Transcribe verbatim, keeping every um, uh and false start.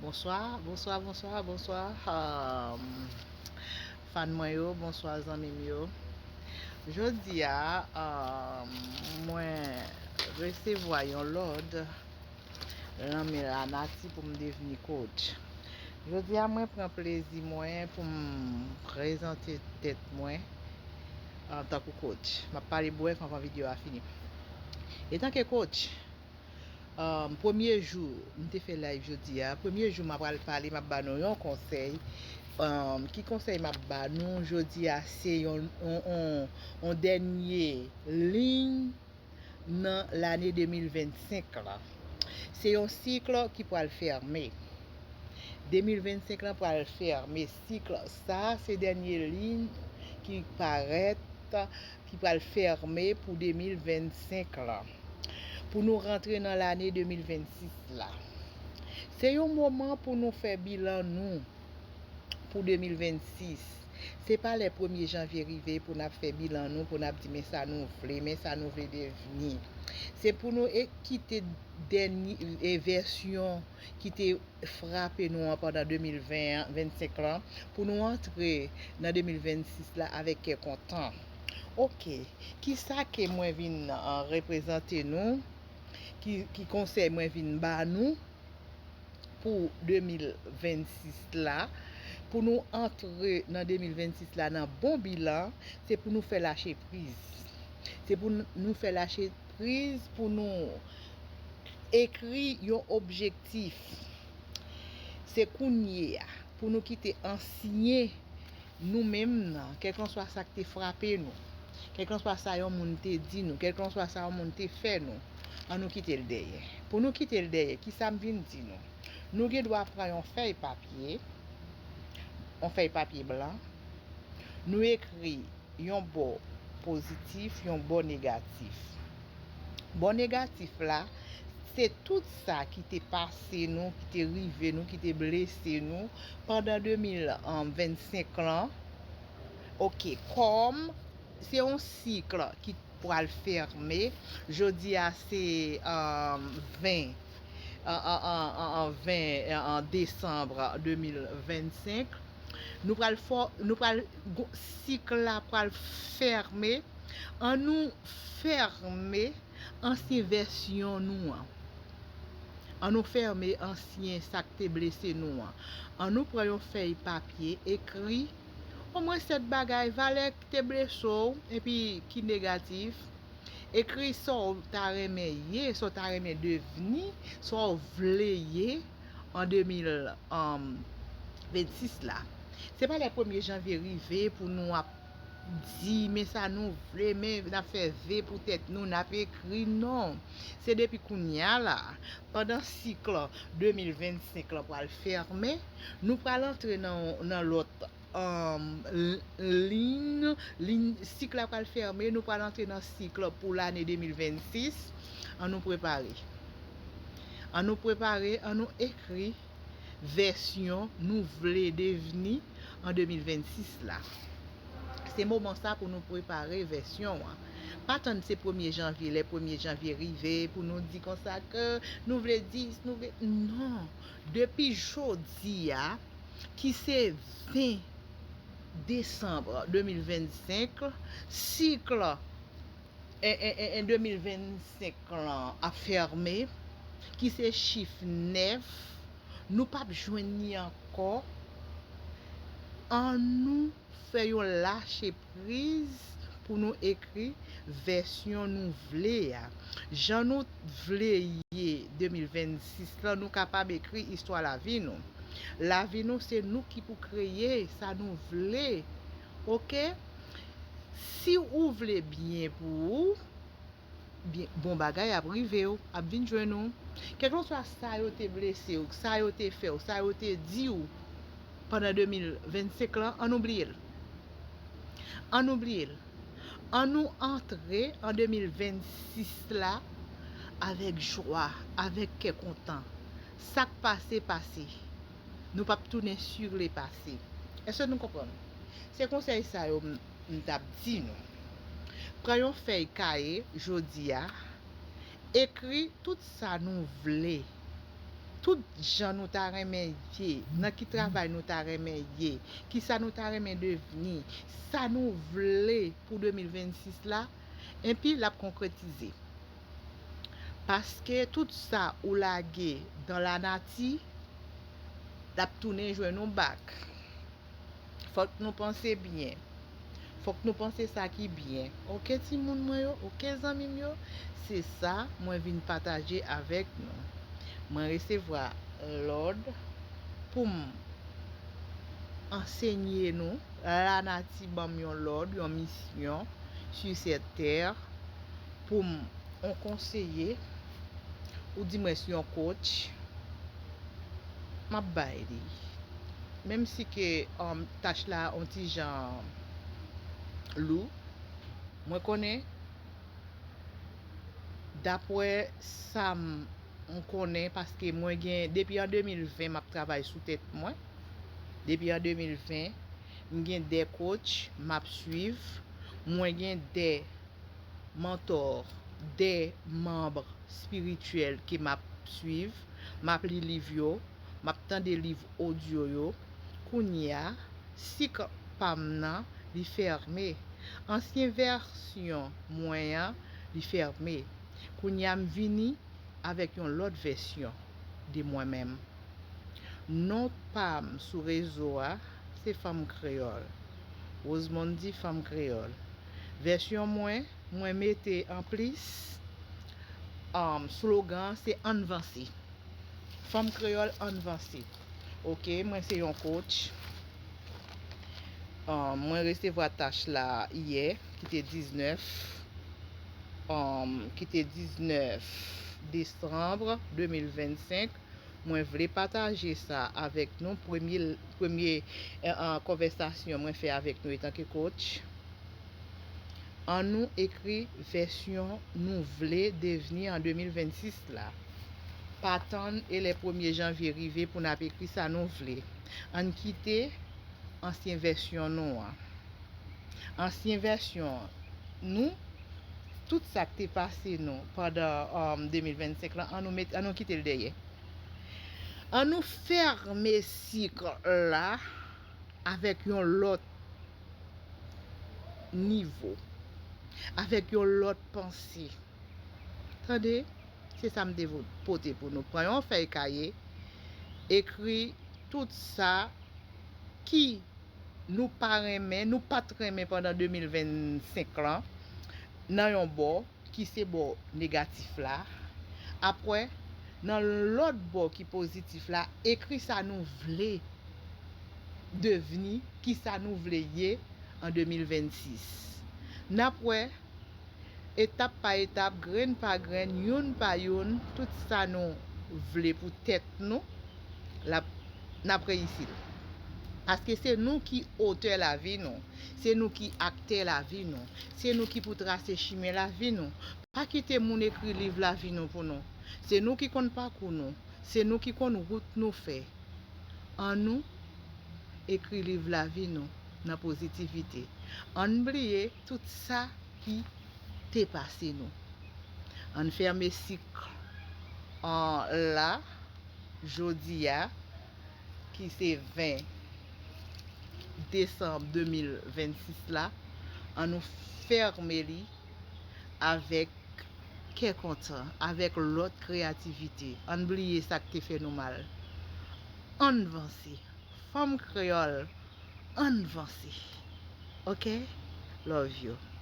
Bonswa, bonswa, bonswa, bonswa. Um, fan mwen yo, bonswa zanmi m yo. Jodi a, um, mwen resevwa yon lòd nan men lanati pou m devni coach. Jodi a, mwen pran plezi mwen pou m prezante tèt mwen antanke coach. M ap pale brèf anvan videyo a fini. Etanke coach, um, premye jou, m te fè live jodi a, premye jou m ap pral pale, m ap ba nou yon konsèy. Um, ki konsèy m ap ba nou jodi a? Se yon, yon, yon, yon dènye liy nan lane de mil vennsenk la. Se yon sik ki pral fèmen. De mil vennsenk lan pral fèmen. Sik sa, se dènye liy ki parèt, ki pral fèmen pou de mil vennsenk lan. Pou nou rantre nan lane de mil vennsis la. Se yon moman pou nou fè bilan nou pou de mil vennsis. Se pa lè premye janvye rive pou n ap fè bilan nou, pou n ap di men sa nou vle, men sa nou vle devni. Se pou nou e, kite dènye e, vèsyon ki te frape nou an pandan de mil ven an, vennsenk lan, pou nou antre nan de mil vennsis la avèk kè kontan. Oke, kisa ke mwen vin, uh, reprezante nou? Ki, ki konsèy mwen vin ba nou pou de mil vennsis la? Pou nou antre nan de mil vennsis la nan bon bilan, se pou nou fè lache priz. Se pou n-, nou fè lache priz, pou nou ekri yon objektif. Se kounye a, pou nou kite ansyen nou menm nan, kèlkanswa sa k te frape nou, kèlkanswa sa yon moun te di nou, kèlkanswa sa yon moun te fè nou, an nou kite l dèyè. Pou nou kite l dèyè, ki sa m vin di nou? Nou gen dwa pran yon fèy papye, yon fèy papye blan, nou ekri yon bò pozitif, yon bò negatif. Bò negatif la, se tout sa ki te pase nou, ki te rive nou, ki te blese nou pandan de mil vennsenk lan. Oke, kòm se yon sik ki pral fèmen, jodi a se, um, ven, an, an, an, an, an ven, an, an desanm de mil vennsenk. Nou pral fò, nou pral, go-, sik la pral fèmen. An nou fèmen ansyen vèsyon nou an. An nou fèmen ansyen sa k te blese nou an. An nou pran yon fèy papye, ekri omwen sèt bagay, valè ki te blese w, epi ki negatif. Ekri sa w ta renmen ye, sa w ta renmen devni, sa w vle ye an de mil vennsis la. Se pa lè premye janvye rive pou nou ap di, men sa nou vle, men n ap fè ve pou tèt nou, n ap ekri, non. Se depi kounye a la, pandan sik de mil vennsenk lan pral fèmen, nou pral antre nan, nan lòt, um, l-, liy, liy, sik la pral fèmen, nou pral antre nan sik pou lane de mil vennsis. An nou prepare. An nou prepare, an nou ekri vèsyon nou vle devni an de mil vennsis la. Se moman sa pou nou prepare vèsyon an. Pa tann se premye janvye, lè premye janvye rive, pou nou di konsa ke nou vle dis, nou vle, non. Depi jodi a, ki se ven desanm de mil vennsenk, sik en, en, en, en de mil vennsenk lan ap fèmen, ki se chif nèf, nou p ap jwenn li ankò. An nou fè yon lache priz pou nou ekri vèsyon nou vle a. Jan nou vle ye de mil vennsis lan, nou kapab ekri istwa lavi nou. Lavi nou, se nou ki pou kreye sa nou vle. Oke? Si ou vle byen pou ou, byen, bon bagay ap rive w, ap vin jwenn ou. Kèlkanswa sa yo te blese w, sa yo te fè w, sa yo te di w pandan de mil vennsenk lan, an nou bliye l. An nou bliye l. An nou antre an de mil vennsis la avèk jwa, avèk kè kontan. Sa k pase, pase. Nou p ap tounen sur le passé. Èske nou konprann? Se konsèy sa yo m, m t ap di nou. Pran yon fèy kaye jodi a, ekri tout sa nou vle tout jan nou ta renmen ye, nan ki travay nou ta renmen ye, kisa nou ta renmen devni, sa nou vle pou de mil vennsis la, epi l ap konkretize. Paske tout sa ou lage dan lanati, l ap tounen jwenn ou bak. Fòk nou panse byen. Fòk nou panse sa ki byen. Oke, timoun mwen yo, oke, zanmi m yo, se sa mwen vin pataje avèk nou. Mwen resevwa lòd pou m ansenye nou. Lanati ban m yon lòd, yon misyon sou sèt tè pou m yon konseye, oudimwens yon coach, m ap bay li. Menm si ke um, tach la yon ti jan lou, mwen konnen, dapre sa m konnen, paske mwen gen, depi an de mil ven, m ap travay sou tèt mwen. Depi an de mil ven, m gen de coach m ap swiv. Mwen gen de mantò, de manm espirityèl ke m ap swiv, m ap li liv yo, m ap tande liv odyo yo. Kounye a, sik pa m nan, li fèmen. Ansyen vèsyon mwen an, li fèmen. Kounye a, m vini avèk yon lòt vèsyon de mwen menm. Non pa m sou rezo a, se Fanm Kreyòl. Rosemondy Fanm Kreyòl. Vèsyon mwen, mwen mete anplis, um, slogan an se Ann Vanse. Fanm Kreyòl, Ann Vanse. Oke, mwen se yon coach. Um, mwen resevwa tach la yè, ki te diznèf, um, ki te diznèf desanm de mil vennsenk. Mwen vle pataje sa avèk nou. Premye, premye, eh, eh, konvèsasyon mwen fè avèk nou etanke coach. Annou ekri vèsyon nou vle devni an de mil vennsis la. Pa tann e lè premye janvye rive pou n ap ekri sa nou vle. Ann kite ansyen vèsyon nou an. Ansyen vèsyon nou, tout sa k te pase nou pandan, um, de mil vennsenk lan, annou met, annou kite l dèyè. Annou fèmen sik la avèk yon lòt nivo, avèk yon lòt panse. Tande, se sa m te vo-, pote pou nou. Pran yon fèy kaye, ekri tout sa ki nou pa renmen, nou pa t renmen pandan de mil vennsenk lan, nan yon bò ki se bò negatif la. Apre, nan lòt bò ki pozitif la, ekri sa nou vle devni, ki sa nou vle ye an de mil vennsis. N ap wè, etap pa etap, grenn pa grenn, youn pa youn, tout sa nou vle pou tèt nou, l ap, n ap reyisi l. Paske se nou ki otè lavi nou, se nou ki aktè lavi nou, se nou ki pou trase chimen lavi nou. Pa kite moun ekri liv lavi nou pou nou. Se nou ki konn pakou nou, se nou ki konn wout nou fè. Annou ekri liv lavi nou nan pozitivite. Ann bliye tout sa ki te pase nou. Ann fèmen sik an la, jodi a, ki se ven desanm de mil vennsis la, annou fèmen li avèk kè kontan, avèk lòt kreyativite. Ann bliye sa k te fè nou mal. Ann vanse. Fanm Kreyòl, ann vanse. Oke? Love you.